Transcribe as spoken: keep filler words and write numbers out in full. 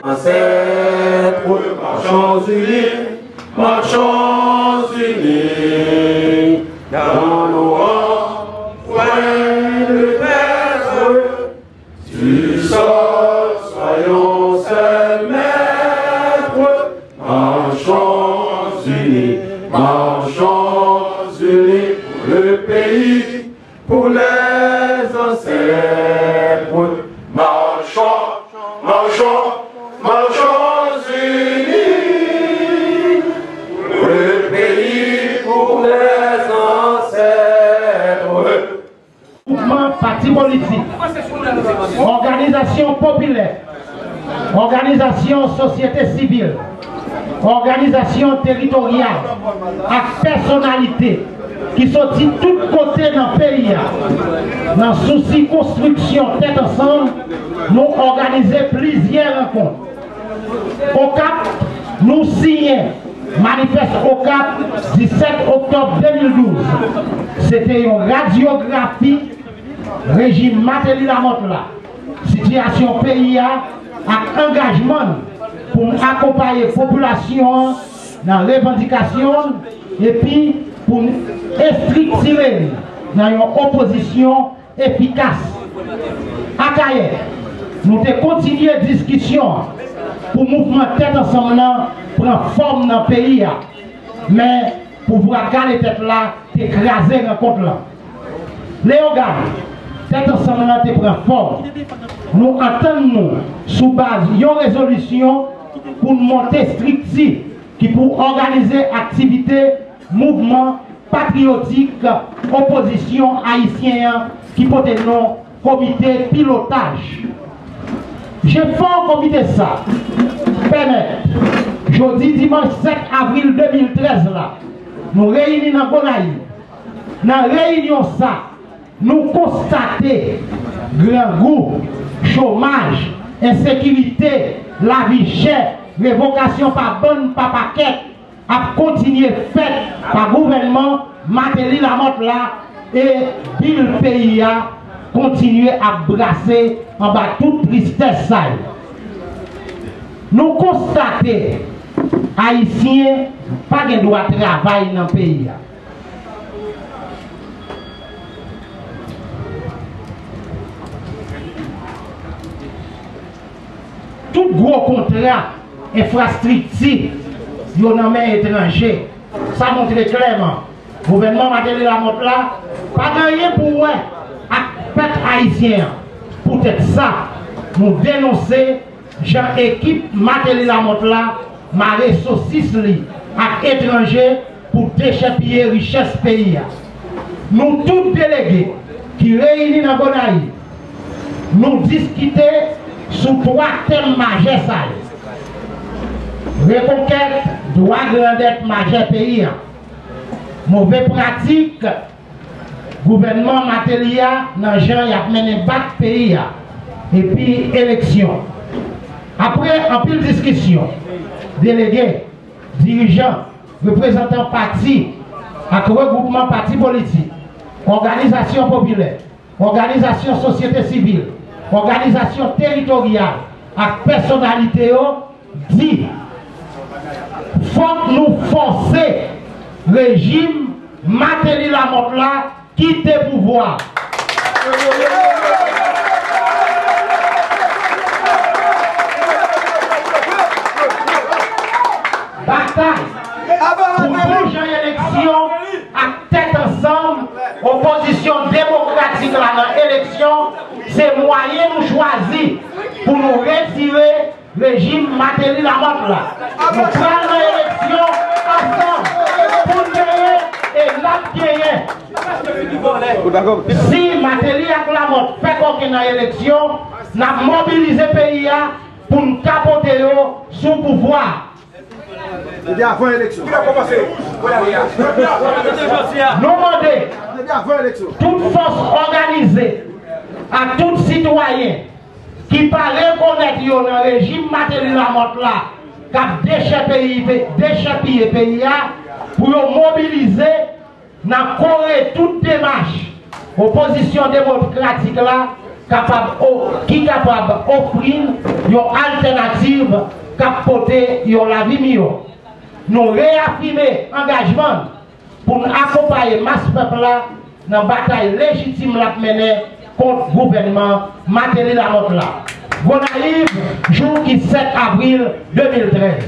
Ancêtres, marchons unis, marchons unis, dans nos rangs, point de peur. Du sol, soyons seuls maîtres, marchons unis, marchons unis pour le pays, pour les ancêtres. Marchons, marchons, marchons unis pour le pays, pour les ancêtres. Gwoupman pati politik, òganizasyon popilè, òganizasyon sosyete sivil, òganizasyon teritoryal ak pèsonalite ki soti tout kote nan peyi a, nan sousi konstriksyon tèt ansanm, nou òganize plizyè rankont. Okap, nou siyen Manifès Okap, disèt oktòb de mil douz. Se te yon radyografi rejim Martelly Lamothe la, sitiyasyon peyi a ak angajman n pou n akonpaye popilasyon an nan revandikasyon n epi pou n estriktire n nan yon opozisyon efikas. Akayè, nou te kontinye diskisyon an pou mouvman Tèt Ansanm nan pran fòm nan peyi a, men pouvwa kale tèt la te kraze rankont lan. Leyogàn, Tèt Ansanm lan te pran fòm. Nou antann nou sou baz yon rezolisyon pou n monte estrikti ki pou òganize aktivite mouvman patriyotik opozisyon ayisyen an ki pote non Komite Pilotaj. Jefò komite sa pèmèt, jodi dimanch sèt avril de mil trèz la, nou reyini nan Gonayiv. Nan reyinyon sa, nou konstate grangou, chomaj, ensekirite, lavi chè, revokasyon pa bann, pa pakèt, ap kontinye fèt pa gouvènman Martelly Lamothe la, e bil peyi a kontinye ap brase anba tout tristès sa yo. Nou konstate Ayisyen pa gen dwa travay nan peyi a. Tout gwo kontra enfrastrikti yo nan men etranje. Sa montre klèman, gouvènman Martelly Lamothe la pa gen anyen pou wè ak pèp ayisyen an. Poutèt sa, nou denonse jan ekip Martelly Lamothe la mare sosis li ak etranje pou dechèpiye richès peyi a. Nou tout delege ki reyini nan Gonayiv, nou diskite sou twa tèm majè sa yo: rekonkèt dwa grandèt majè peyi a, move pratik gouvènman Martelly a nan jan y ap mennen bak peyi a, epi eleksyon. Apre anpil diskisyon, delege, dirijan, reprezantan pati ak regwoupman pati politik, òganizasyon popilè, òganizasyon sosyete sivil, òganizasyon teritoryal ak pèsonalite yo di, fòk nou fòse rejim Martelly Lamothe la kite pouvwa. Batay pou bon jan eleksyon ak Tèt Ansanm, opozisyon demokratik la nan eleksyon, se mwayen nou chwazi pou nou retire rejim Martelly Lamothe la. Nou pral nan eleksyon ansanm pou n genyen e n ap genyen. Si Martelly ak Lamothe fè kòken nan eleksyon, n ap mobilize peyi a pou n kapote yo sou pouvwa a. Depi avan eleksyon. Nou mande tout fòs òganize ak tout sitwayen ki pa rekonèt yo nan rejim Martelly Lamothe la, k ap dechèpiye peyi a, pou yo mobilize nan kore tout demach opozisyon demokratik la kapab o- ki kapab ofri yon altènativ k ap pote yon lavi miyò. Nou reyafime angajman n pou n akonpaye mas pèp la nan batay lejitim l ap mennen kont gouvènman Martelly Lamothe la. Gonayiv, jou ki sèt avril de mil trèz.